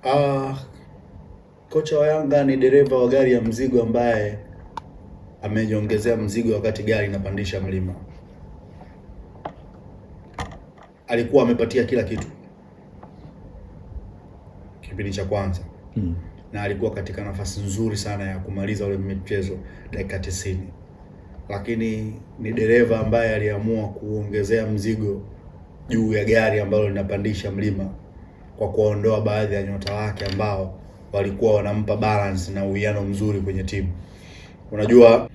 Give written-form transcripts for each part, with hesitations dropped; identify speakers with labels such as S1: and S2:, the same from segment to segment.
S1: Ah, kocha wa Yanga ni dereva wa gari ya mzigo ambaye amejiongezea mzigo wakati gari inapandisha mlima. Alikuwa amepatia kila kitu kipindi cha kwanza na alikuwa katika nafasi nzuri sana ya kumaliza ule mchezo dakika 90, lakini ni dereva ambaye aliamua kuongezea mzigo juu ya gari ambalo linapandisha mlima kwa kuwaondoa baadhi ya nyota wake ambao walikuwa wanampa balance na uwiano mzuri kwenye timu. Unajua,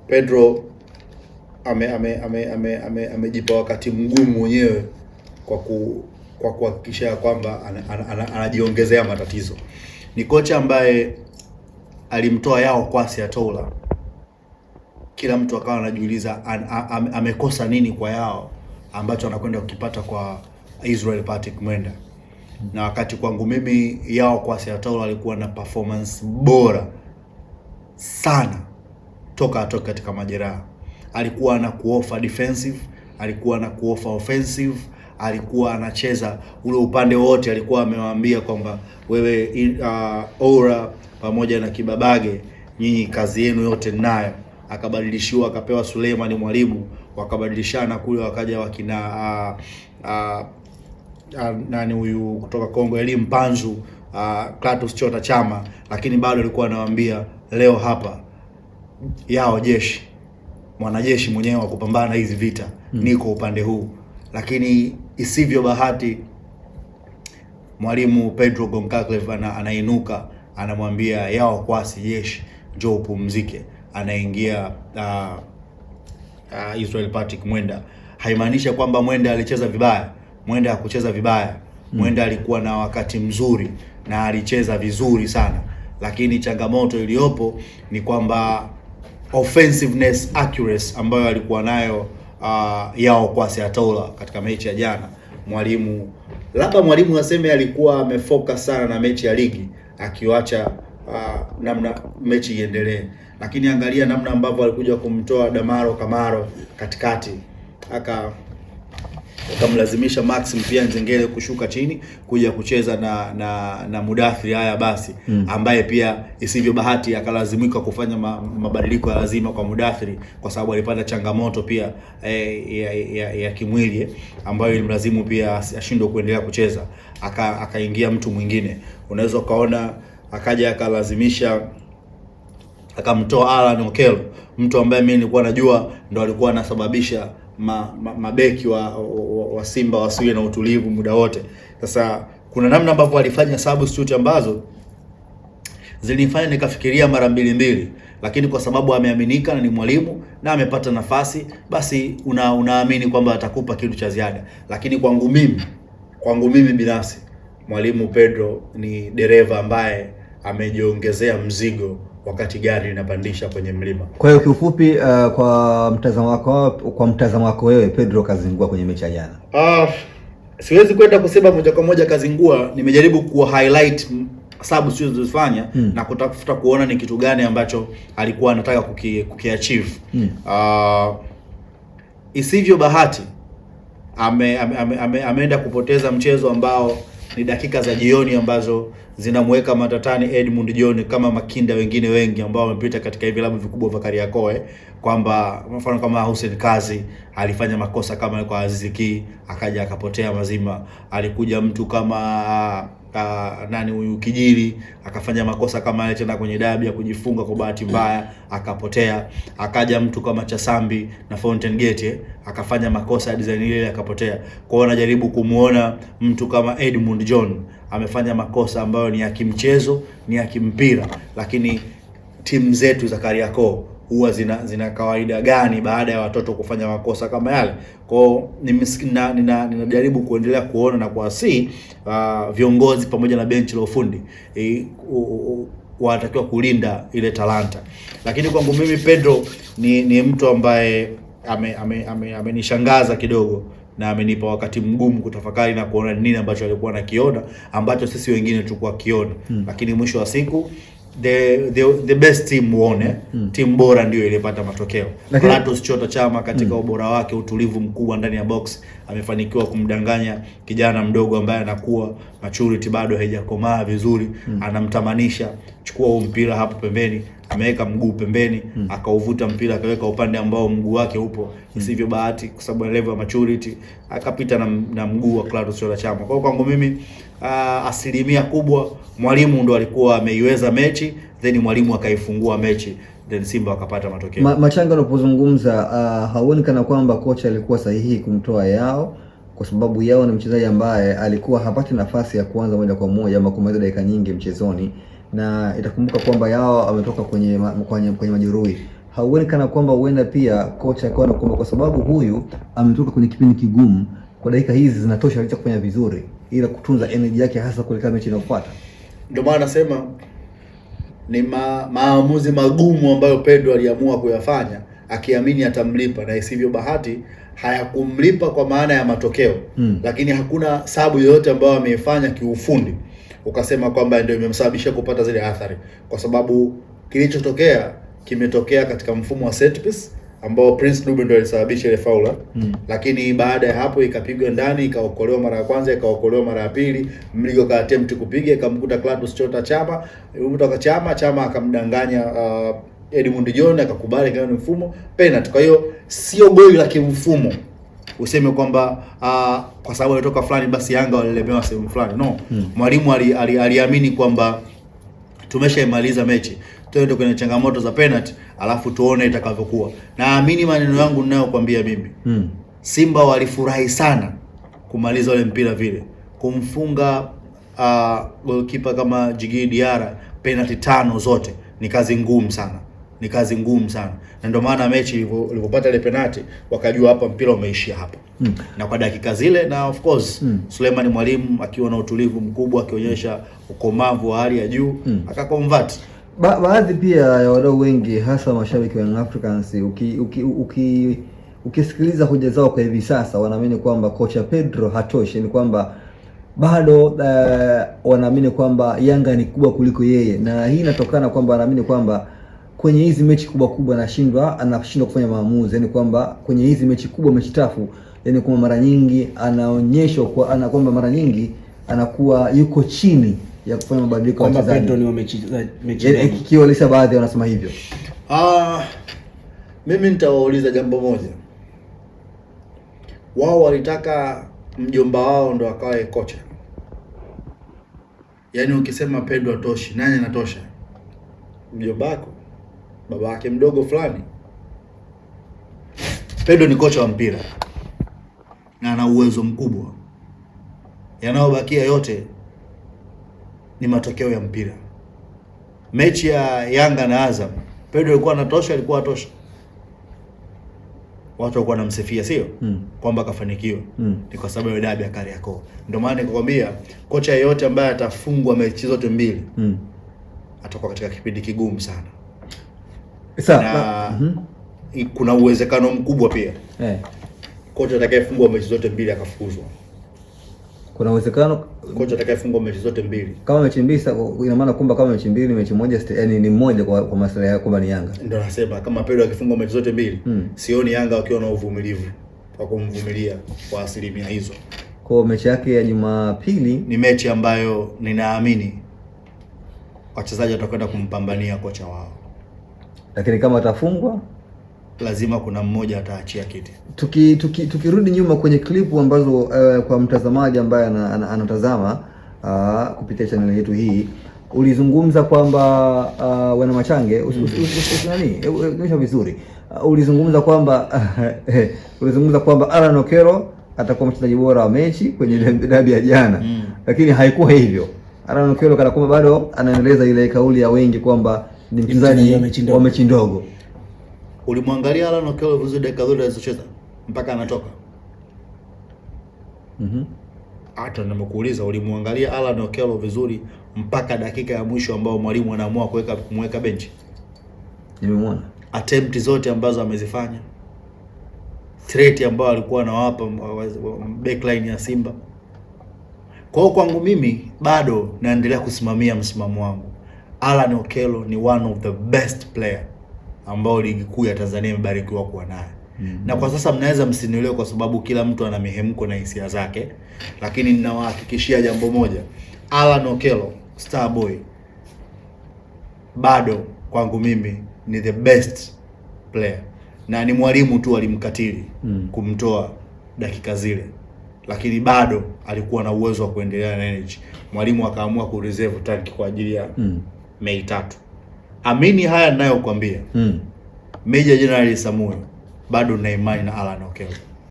S1: Pedro amejipa ame, ame, ame, ame, amejipa wakati mgumu mwenyewe kwa kuhakikisha kwamba anajiongezea matatizo. Ni kocha ambaye alimtoa Yao Kwasi Atola, kila mtu akawa anajiuliza amekosa nini kwa Yao ambacho anakwenda kukipata kwa Israel Patrick Mwenda. Na wakati kwangu mimi Yao Kwasi Atola alikuwa na performance bora sana toka atoke katika majeraha. Alikuwa ana kuofa defensive, alikuwa ana kuofa offensive, alikuwa anacheza ule upande wote. Alikuwa amewaambia kwamba wewe Ora pamoja na Kibabage, nyinyi kazi yenu yote ninayo. Akabadilishiwa, akapewa Suleiman Mwalimu, wakabadilishana kule, wakaja wakina nani huyu kutoka Kongo, Elie Mpanzu, Clatous Chota Chama, lakini bado alikuwa anawaambia leo hapa Yao jeshi, mwanajeshi mwenyewe wa kupambana hizi vita, niko upande huu. Lakini isivyo bahati, mwalimu Pedro Goncalves anainuka, anamwambia Yao Kwasi jeshi, njoo upumzike. Anaingia Israel Patrick Mwenda. Haimaanishi kwamba Mwenda alicheza vibaya. Mwenda hakucheza vibaya. Mwenda alikuwa na wakati mzuri na alicheza vizuri sana, lakini changamoto iliyopo ni kwamba offensiveness accuracy ambayo alikuwa nayo Yao Kwasi Atola katika mechi ya jana, mwalimu labda mwalimu aseme alikuwa amefocus sana na mechi ya ligi, akiwacha namna mechi iendelee, lakini angalia namna ambavyo alikuja kumtoa Damaro Kamaro katikati, akamlazimisha Max Mpia Nzengele kushuka chini kuja kucheza na Mudathiri haya basi, ambaye pia isivyo bahati akalazimika kufanya mabadiliko ya lazima kwa Mudathiri kwa sababu alipata changamoto pia ya kimwili ambayo ilimlazimu pia ashindwe kuendelea kucheza, akaingia mtu mwingine. Unaweza ukaona akaja akalazimisha akamtoa Alan Okello, mtu ambaye mimi nilikuwa najua ndo alikuwa anasababisha mabeki wa Simba wasiwe na utulivu muda wote. Sasa kuna namna ambavyo alifanya substitute ambazo zilinifanya nikafikiria mara mbili mbili, lakini kwa sababu ameaminika na ni mwalimu na amepata nafasi, basi unaamini kwamba atakupa kitu cha ziada. Lakini kwangu mimi binafsi, mwalimu Pedro ni dereva ambaye amejiongezea mzigo wakati gari linapandisha kwenye mlima.
S2: Kwa hiyo kiufupi, kwa mtazamo wako wewe, Pedro kazingua kwenye mechi ya jana?
S1: Siwezi kwenda kusema moja kwa moja kazingua. Nimejaribu ku highlight substitutes zilizofanya na kutafuta kuona ni kitu gani ambacho alikuwa anataka kukiachieve. Isivyo bahati ameenda kupoteza mchezo ambao ni dakika za jioni ambazo zinamweka matatani Edmund John kama makinda wengine wengi ambao wamepita katika hivi vilabu vikubwa vya Kariakoo, kwamba mfano kama Hussein Kazi alifanya makosa kama kwa Aziz Ki akaja akapotea mazima. Alikuja mtu kama nani huyu Kijili akafanya makosa kama yale tena kwenye dabi ya kujifunga kwa bahati mbaya akapotea. Akaja mtu kama Chasambi na Fountain Gate akafanya makosa ya design ile akapotea. Kwa hiyo anajaribu kumuona mtu kama Edmund John amefanya makosa ambayo ni ya kimchezo, ni ya kimpira, lakini timu zetu za Kariakoo huwa zina kawaida gani baada ya watoto kufanya makosa kama yale? Kwa hiyo ninajaribu kuendelea kuona na kuwasihi viongozi pamoja na benchi la ufundi wanatakiwa kulinda ile talanta. Lakini kwangu mimi Pedro ni mtu ambaye amenishangaza kidogo na amenipa wakati mgumu kutafakari na kuona nini ambacho alikuwa anakiona ambacho sisi wengine tulikuwa kiona. Lakini mwisho wa siku The best team won, timu bora ndio ilipata matokeo. Clatous Chota Chama katika ubora wake, utulivu mkubwa ndani ya box, amefanikiwa kumdanganya kijana mdogo ambaye anakuwa maturity bado haijakomaa vizuri, anamtamanisha chukua huu mpira hapo pembeni, ameweka mguu pembeni, akauvuta mpira akaweka upande ambao mguu wake upo, isivyo bahati kwa sababu ya level ya maturity akapita na mguu wa Clatous Chota Chama. Kwa hiyo kwangu mimi asilimia kubwa mwalimu ndo alikuwa ameiweza mechi, then mwalimu akaifungua mechi, then Simba wakapata matokeo.
S2: Machanga, unapozungumza hauoni kana kwamba kocha alikuwa sahihi kumtoa Yao, kwa sababu Yao ni mchezaji ambaye alikuwa hapati nafasi ya kuanza moja kwa moja ama kumaliza dakika nyingi mchezoni, na itakumbuka kwamba Yao ametoka kwenye majeruhi. Hauoni kana kwamba huenda pia kocha akaona kwamba kwa sababu huyu ametoka kwenye kipindi kigumu, kwa dakika hizi zinatosha licha kufanya vizuri, ila kutunza energy yake hasa kuelekea mechi inayofuata?
S1: Ndio maana nasema ni maamuzi magumu ambayo Pedro aliamua kuyafanya akiamini atamlipa, na isivyo bahati hayakumlipa kwa maana ya matokeo, lakini hakuna sababu yoyote ambayo ameifanya kiufundi ukasema kwamba ndio imemsababisha kupata zile athari, kwa sababu kilichotokea kimetokea katika mfumo wa set piece ambao Prince Dube ndio alisababisha ile faula, lakini baada ya hapo ikapigwa ndani, ikaokolewa mara ya kwanza, ikaokolewa mara ya pili, Mligo ka attempt kupiga ikamkuta Clatous Chota Chama, kutoka Chama akamdanganya Edmund John akakubali kama ni mfumo penalty. Kwa hiyo sio goli la kimfumo useme kwamba kwa sababu alitoka fulani basi Yanga walilemewa sehemu fulani. No, mwalimu aliamini kwamba tumeshaimaliza mechi, twende kwenye changamoto za penalty alafu tuone itakavyokuwa. Naamini maneno yangu ninayokuambia mimi, Simba walifurahi sana kumaliza ule mpira vile, kumfunga goalkeeper kama Djigui Diarra penalty 5 zote ni kazi ngumu sana, ni kazi ngumu sana, na ndio maana mechi ilivyopata ile penalty wakajua hapa mpira umeishia hapa. Na kwa dakika zile, na of course Suleiman Mwalimu akiwa na utulivu mkubwa, akionyesha ukomavu wa hali ya juu, akaconvert.
S2: Baadhi pia ya wadau wengi hasa mashabiki wa Young Africans ukisikiliza hoja zao kwa hivi sasa, wanaamini kwamba kocha Pedro hatoshi, ni kwamba bado wanaamini kwamba Yanga ni kubwa kuliko yeye, na hii inatokana kwamba wanaamini kwamba kwenye hizi mechi kubwa kubwa anashindwa kufanya maamuzi, yani kwamba kwenye hizi mechi kubwa, mechi tafu, yani kwamba mara nyingi anaonyeshwa kwa, ana kwamba mara nyingi anakuwa yuko chini ya kufanya mabadiliko ya
S3: Kwamba
S2: wachezaji.
S3: Pedro ni wa mechi za mechi ndogo.
S2: Kiolesha baadhi wanasema hivyo.
S1: Mimi nitawauliza jambo moja. Wao walitaka mjomba wao ndo akawe kocha. Yaani ukisema Pedro atoshi, nani anatosha? Mjomba wako, baba yake mdogo fulani. Pedro ni kocha wa mpira na ana uwezo mkubwa. Yanayobakia yote ni matokeo ya mpira. Mechi ya Yanga na Azam, Pedro alikuwa anatosha, alikuwa atosha. Watu walikuwa wanamsifia, sio? Kwamba kafanikiwa. Ni kwa sababu ya dabi ya Kariakoo. Ndio maana nikakwambia kocha yeyote ambaye atafungwa mechi zote mbili atakuwa katika kipindi kigumu sana. Na kuna uwezekano mkubwa pia kocha atakayefungwa mechi zote mbili akafukuzwa.
S2: Kuna uwezekano
S1: kocha atakayefungwa mechi zote mbili.
S2: Kama mechi mbili, ina maana kwamba kama mechi mbili, mechi moja, yani ni mmoja kwa maslahi yao kwamba ni Yanga.
S1: Ndio nasema kama Pedro akifungwa mechi zote mbili, sioni Yanga wakiwa na uvumilivu wa kumvumilia kwa asilimia hizo.
S2: Kwa mechi yake ya Jumapili
S1: ni mechi ambayo ninaamini wachezaji watakwenda kumpambania kocha wao.
S2: Lakini kama atafungwa
S1: lazima kuna mmoja ataachia kiti.
S2: Tukirudi nyuma kwenye klipu ambazo kwa mtazamaji ambaye anatazama kupitia channel yetu hii, ulizungumza kwamba wana Machange, nani? Vizuri. Ulizungumza kwamba Alan Okello atakuwa mchezaji bora wa mechi kwenye dabi ya jana. Lakini haikuwa hivyo. Alan Okello kana kwamba bado anaendeleza ile kauli ya wengi kwamba ni mchezaji
S3: wa mechi ndogo.
S2: wa mechi ndogo.
S1: Ulimwangalia Alan Okello vizuri dakika zote alizocheza mpaka anatoka? Hata nimekuuliza, ulimwangalia Alan Okello vizuri mpaka dakika ya mwisho ambao mwalimu anaamua kumweka benchi?
S2: Nimemwona.
S1: Attempt zote ambazo amezifanya, threat ambayo alikuwa anawapa backline ya Simba. Kwa hiyo kwangu mimi bado naendelea kusimamia msimamo wangu. Alan Okello ni one of the best player ambao ligi kuu ya Tanzania imebarikiwa kuwa naye. Na kwa sasa mnaweza msinielewe kwa sababu kila mtu ana mihemko na hisia zake, lakini ninawahakikishia jambo moja, Alan Okello Starboy bado kwangu mimi ni the best player, na ni mwalimu tu alimkatili kumtoa dakika zile, lakini bado alikuwa na uwezo wa kuendelea na energy. Mwalimu akaamua ku reserve tanki kwa ajili ya Mei 3. Amini haya ninayokuambia, Meja Jenerali Samuel bado na imani na Alan Okello.